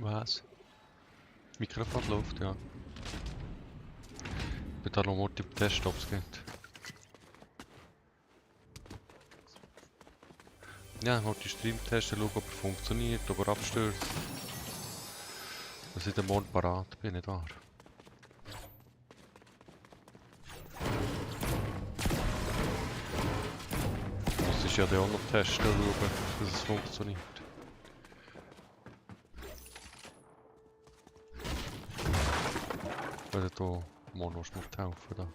Was? Mikrofon läuft, ja. Ich bin da noch mal im Test, ob es geht. Ja, ich wollte den Stream testen, schauen, ob er funktioniert, ob er abstürzt. Dass ich dann morgen parat bin, nicht wahr? Das ist ja dann auch noch testen, schauen, dass es funktioniert. Ich werde hier morgen noch mithelfen. Da.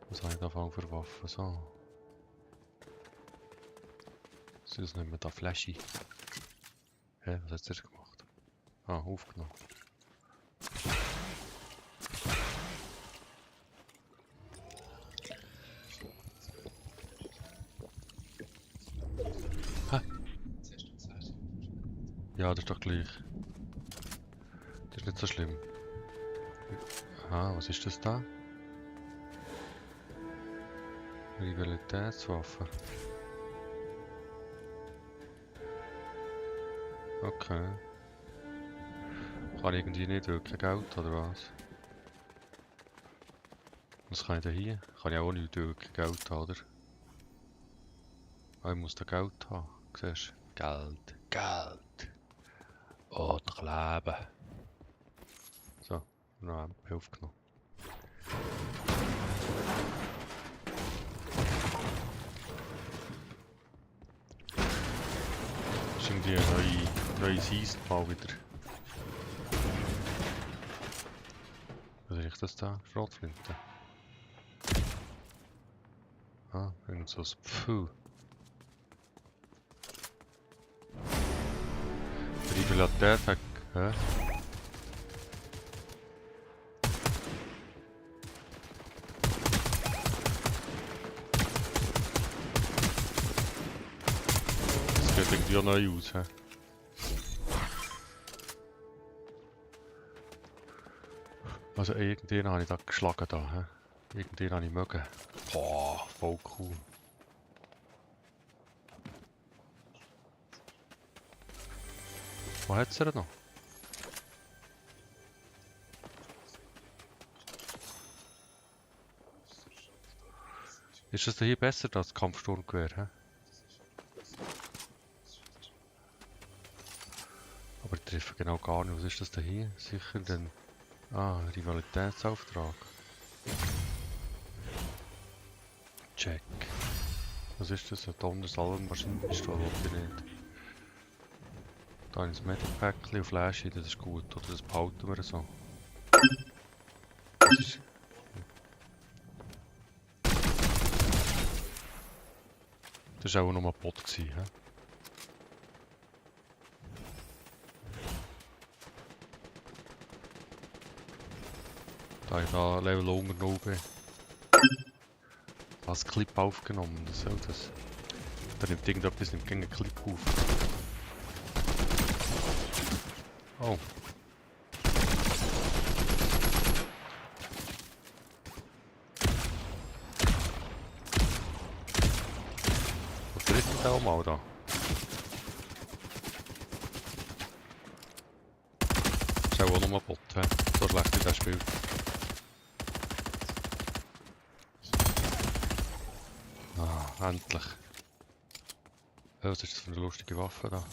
Was habe ich da für Waffen? So. Das ist nicht mehr da Flashy. Hä, was hat er gemacht? Ah, aufgenommen. Hä? Ja, das ist doch gleich. Das ist nicht so schlimm. Aha, was ist das da? Rivalitätswaffe. Okay. Kann ich irgendwie nicht wirklich Geld oder was? Was kann ich denn hier? Kann ich auch nicht wirklich Geld haben, oder? Ah, ich muss da Geld haben. Siehst du? Geld. Geld. Oh, noch Leben. So, noch MP aufgenommen. Das ist irgendwie eine neue Season mal wieder. Was ist das da? Schrotflinte. Ah, irgend so ein Pfuh. Rivalität hat... Hä? Das sieht irgendwie auch neu aus, hä? Also irgendwen habe ich da geschlagen da, hä? Irgendwen habe ich mögen. Boah, voll cool. Wo hat's er noch? Ist das hier besser, das Kampfsturmgewehr, hä? Aber ich treffe genau gar nicht. Was ist das denn hier? Sicher den... Ah, Rivalitätsauftrag. Check. Was ist das? Eine Donnersalvenmaschinenpistole, wollte ich nicht. Da habe ich ein Medic-Päckchen und Flasche, das ist gut. Oder das behalten wir so. Das ist... Das war auch noch mal ein Bot gewesen, hä? Da ich da Level unter 0 bin. Als Clip aufgenommen, das soll das. Da nimmt irgendetwas gegen einen Clip auf. Oh. Was trifft denn da auch mal da? Das ist auch noch mal Bot, he? So schlecht wie das Spiel. Ah, endlich. Was ist das für eine lustige Waffe da?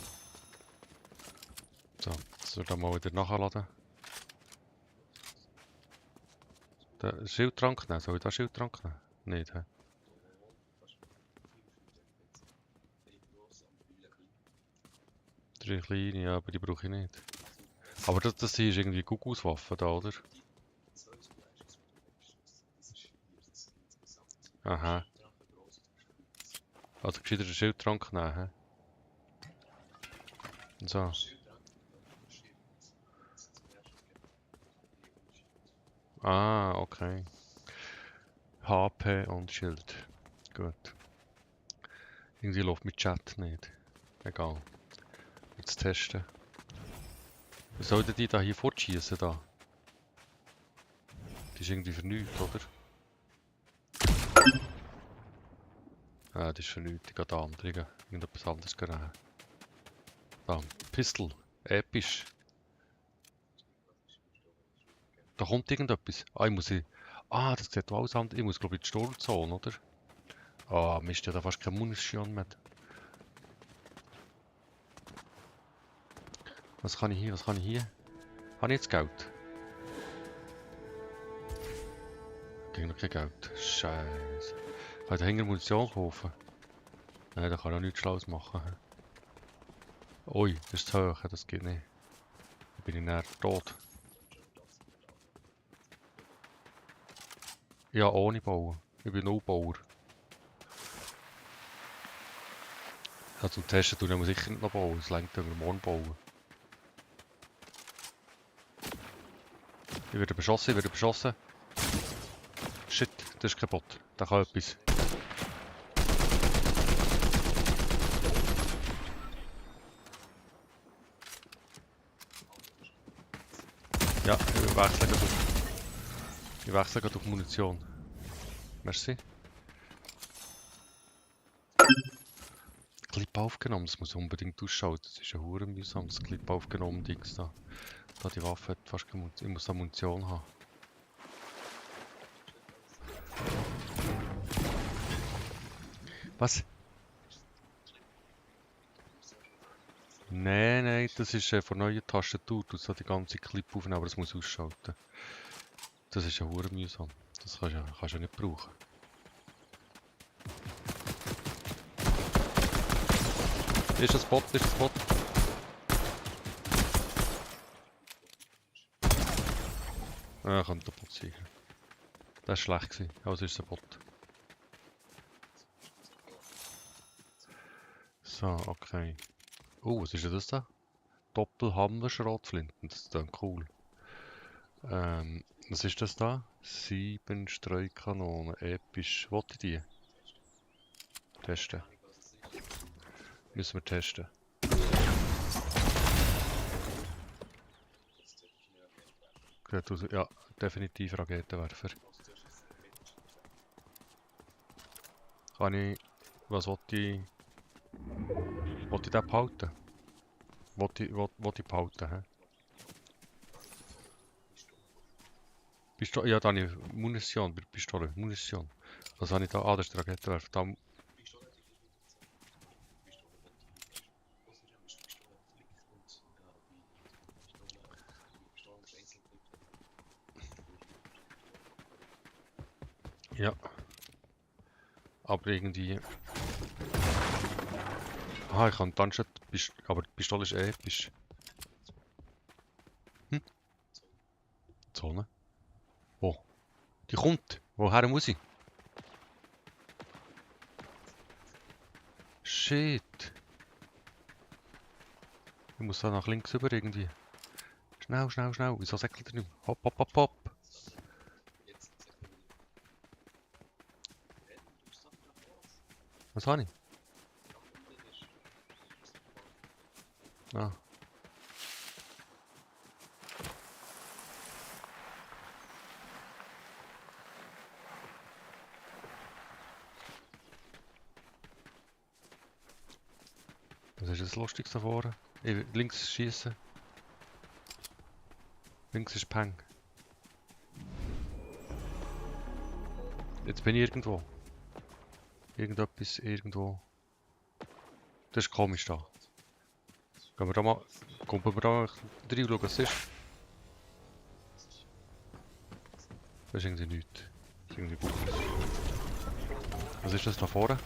So, jetzt wird da mal wieder nachladen. Der Schildtrank nehmen, soll ich da Schildtrank nehmen? Nicht, hä? Drei kleine, ja, aber die brauche ich nicht. Aber das hier ist irgendwie Kuckuckswaffe da, oder? Aha. Also gescheiter den Schildtrank nehmen, hä? So. Ah, okay. HP und Schild. Gut. Irgendwie läuft mit Chat nicht. Egal. Jetzt testen. Was sollten die da hier fortschießen da? Die ist irgendwie für nichts, oder? Ah, das ist für nichts. Ich gehe da andere. Irgendetwas anderes nehmen. Da, Pistol. Episch. Da kommt irgendetwas. Ah, Ah, das sieht alles anders. Ich muss, glaube ich, in die Sturmzone, oder? Ah, Mist, ja da fast keine Munition mehr. Was kann ich hier? Was kann ich hier? Habe ich jetzt Geld? Ich habe noch kein Geld. Scheiße. Kann ich da hinten Munition kaufen? Nein, da kann ich auch nichts Schlaues machen. Ui, das ist zu hoch, das geht nicht. Da bin ich näher tot. Ja, ohne bauen. Ich bin No-Bauer. Ja, zum Testen tun wir sicher nicht noch bauen. Es reicht, wenn wir morgen bauen. Ich werde beschossen, ich werde beschossen. Shit, das ist kein Bot. Da kann etwas. Ja, ich wechsle gerade auf Munition. Merci. Clip aufgenommen, das muss unbedingt ausschalten. Das ist ja hure mühsam, das Clip aufgenommen Dings da. Da die Waffe hat fast keine Munition. Ich muss da Munition haben. Was? Nein, das ist von neuer Tastatur. Du sollst die ganze Clip aufnehmen, aber das muss ausschalten. Das ist ja hure mühsam. Das kannst du ja nicht brauchen. Ist das Bot? Ist das Bot? Ja, könnte der Bot sein. Das war schlecht gewesen. Also ist es ein Bot. So, okay. Oh, was ist denn das da? Doppelhammer-Schrotflinten. Das ist dann cool. Was ist das da? 7 Streukanonen. Episch. Wollte ich die? Testen. Müssen wir testen. Ja, definitiv Raketenwerfer. Kann ich... Was wollte ich... Wollte ich den behalten? Wollte ich behalten, hä? Pistole... Ja, da habe ich Munition bei der Pistole. Munition. Was habe ich da? Ah, das ist der Raketenwerfer. Da... Ja. Aber irgendwie... Ah, ich kann dann schon... Aber die Pistole ist episch. Hm? Zone? Wo? Die kommt! Woher muss ich? Shit! Ich muss da nach links rüber irgendwie. Schnell, schnell, schnell. Wieso säckelt er nicht mehr? Hopp, hopp, hopp, hopp. Was habe ich? Ah. Was ist das Lustiges da vorne? Links schießen. Links ist Peng. Jetzt bin ich irgendwo. Irgendetwas, irgendwo. Das ist komisch da. Gehen wir da mal... Kommen wir da mal rein schauen, was es ist. Das ist irgendwie nichts. Das ist irgendwie gut. Was ist das da vorne?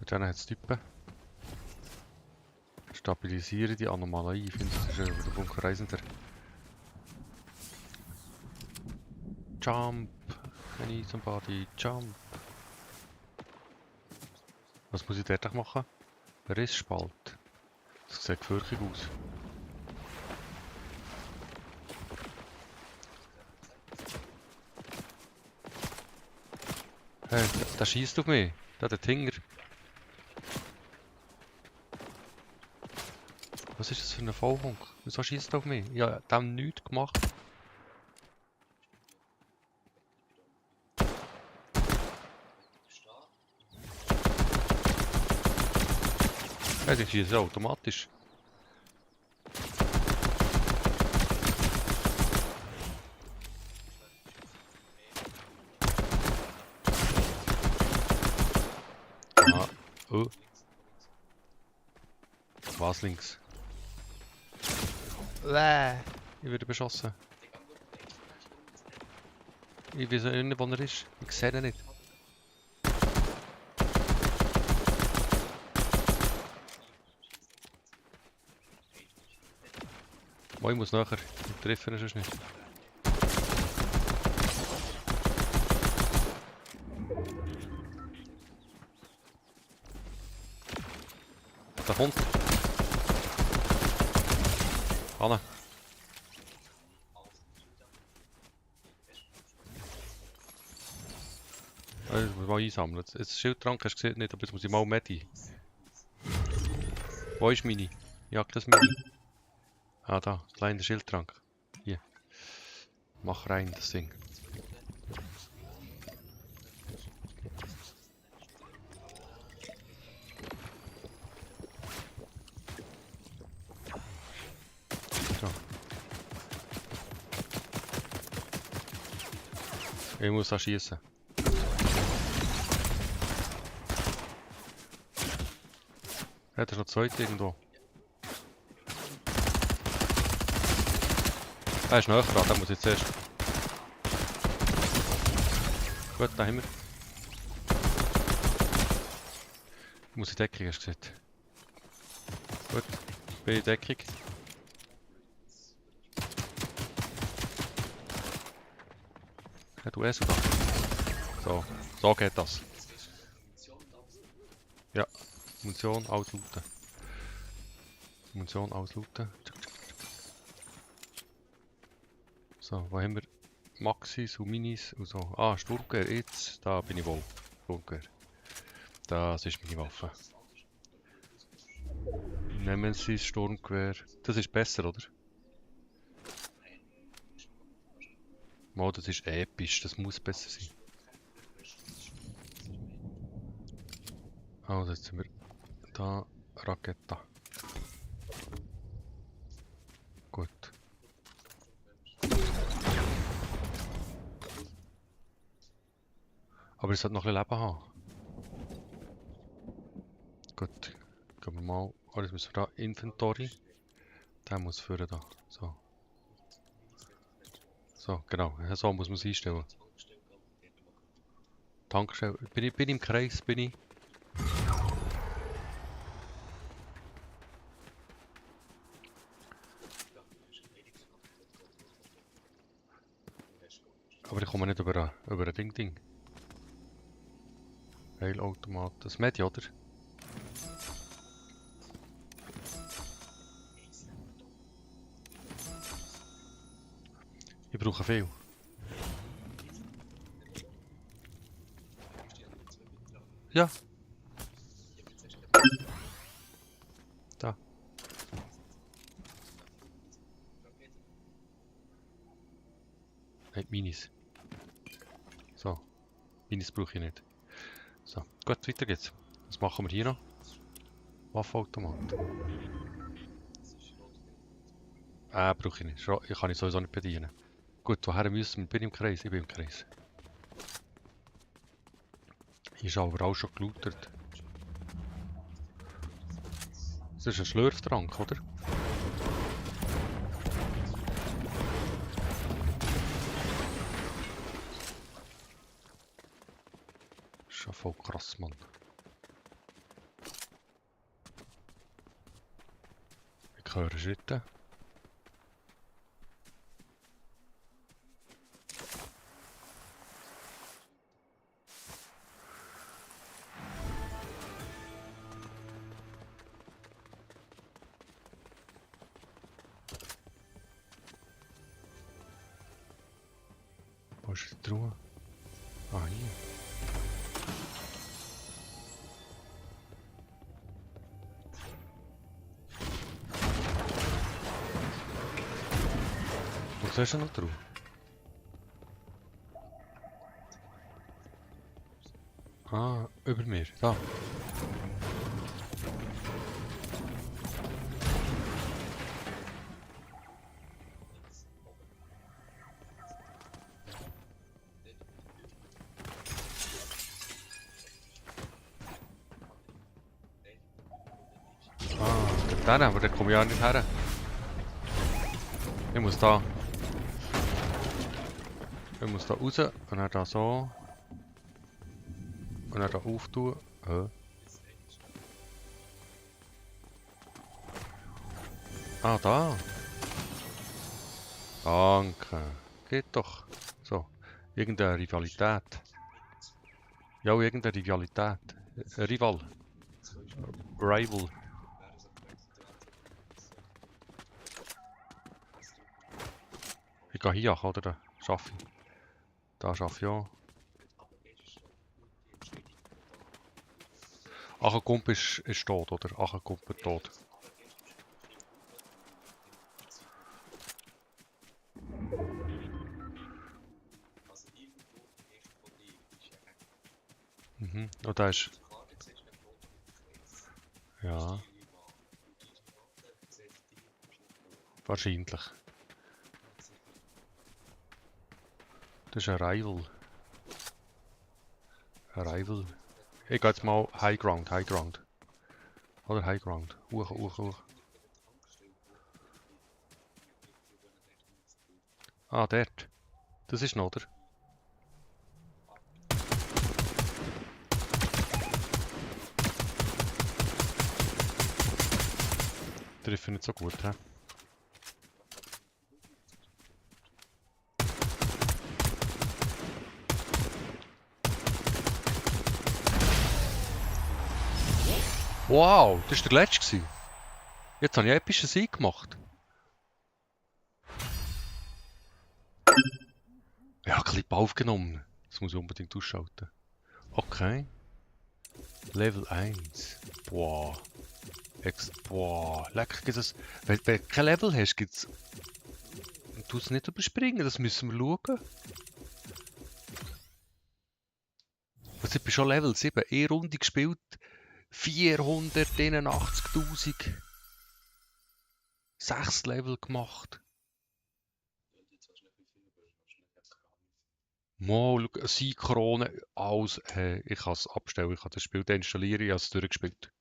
Dort hat es Typen. Stabilisiere die Anomalie. Ich finde, das ist der Bunker Reisender. Jump! I need somebody, jump! Was muss ich dort machen? Rissspalt. Das sieht gefürchtig aus. Hey, der schießt auf mich. Der Tinger. Was ist das für ein Vollhunk? Wieso schießt er auf mich? Ich habe dem nichts gemacht. Die schießen automatisch. Ah, oh. Was links? Ich werde beschossen. Ich weiß nicht, wo er ist. Ich sehe ihn nicht. Oh, ich muss nachher. Ich treffe ihn sonst nicht. Da kommt. Anna. Ich muss mal einsammeln. Jetzt Schildtrank hast du gesehen nicht, aber jetzt muss ich mal Medi. Wo ist meine? Ich habe kein Mini. Ah, da. Kleiner Schildtrank. Hier. Mach rein, das Ding. So. Ich muss da schießen. Ja, da ist noch zweite irgendwo. Er ist näher dran, da muss ich zuerst. Gut, da haben wir. Ich muss in Deckung, hast du gesagt. Gut, bin in Deckung. Ja, du es oder? So, so geht das. Ja, Munition auslooten. Munition auslooten. So, wo haben wir Maxis und Minis und so. Ah, Sturmgewehr, jetzt, da bin ich wohl. Sturmgewehr. Das ist meine Waffe. Nehmen Sie das Sturmgewehr. Das ist besser, oder? Mal, das ist episch, das muss besser sein. Also, jetzt sind wir da. Raketa. Gut. Aber es sollte noch ein bisschen Leben haben. Gut. Gehen wir mal. Oh, jetzt müssen wir da Inventory. Der muss führen da. So. So, genau. So muss man es einstellen. Tankstelle. Bin ich im Kreis? Bin ich? Aber ich komme nicht über ein Ding. Heilautomat. Das Medi, oder? Ich brauche viel. Ja. Da. Nein, Minis. So. Minis brauche ich nicht. So. Gut, weiter geht's. Was machen wir hier noch? Waffenautomat. Brauche ich nicht. Ich kann ich sowieso nicht bedienen. Gut, woher müssen wir? Bin ich im Kreis? Ich bin im Kreis. Hier ist aber auch schon gelootet. Das ist ein Schlürftrank, oder? Das ist schon voll krass, Mann. Ich höre Schritte. Wo ist die Truhe? Ah, hier. Wo ist denn noch die Truhe? Ah, über mir. Da. Den, aber da komme ich auch nicht her. Ich muss da raus und dann da so. Und dann da auftun. Ah, da. Danke. Geht doch. So. Irgendeine Rivalität. Ja, irgendeine Rivalität. Rival. Rival. Ich gehe hier, oder? Da schaffe ich. Da schaffe ich auch. Achenkump ist tot, oder? Achenkump ist tot. Mhm. Und da ist... Ja. Wahrscheinlich. Das ist ein Rival. Ein Rival. Ich gehe jetzt mal High Ground. Oder High Ground. Hoch. Ah, dort. Das ist noch, oder? Treffe nicht so gut, hä? Wow, das war der letzte. Jetzt habe ich einen epischen Sieg gemacht. Ja, Clip aufgenommen. Das muss ich unbedingt ausschalten. Okay. Level 1. Boah. Boah. Lecker, gibt es. Wenn du kein Level hast, gibt es. Du es nicht überspringen, das müssen wir schauen. Also ich bin schon Level 7. Runde gespielt. 481.000. 6 Level gemacht. Mal, Siegkrone, alles. Ich kann es abstellen, ich kann das Spiel deinstallieren, ich habe es durchgespielt.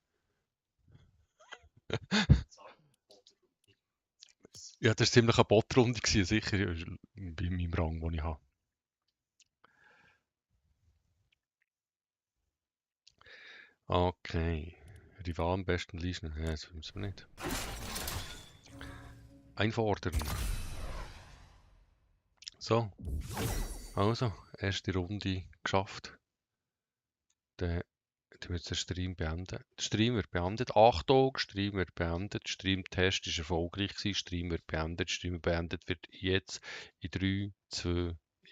Ja, das war ziemlich eine Botrunde, sicher bei meinem Rang, den ich habe. Okay. Rival am besten leisten. Ja, das wissen wir nicht. Einfordern. So. Also, erste Runde geschafft. Dann tun wir jetzt den Stream beenden. Der Stream wird beendet. Achtung, Stream wird beendet. Stream-Test ist erfolgreich gewesen. Stream wird beendet. Stream beendet wird jetzt in 3, 2,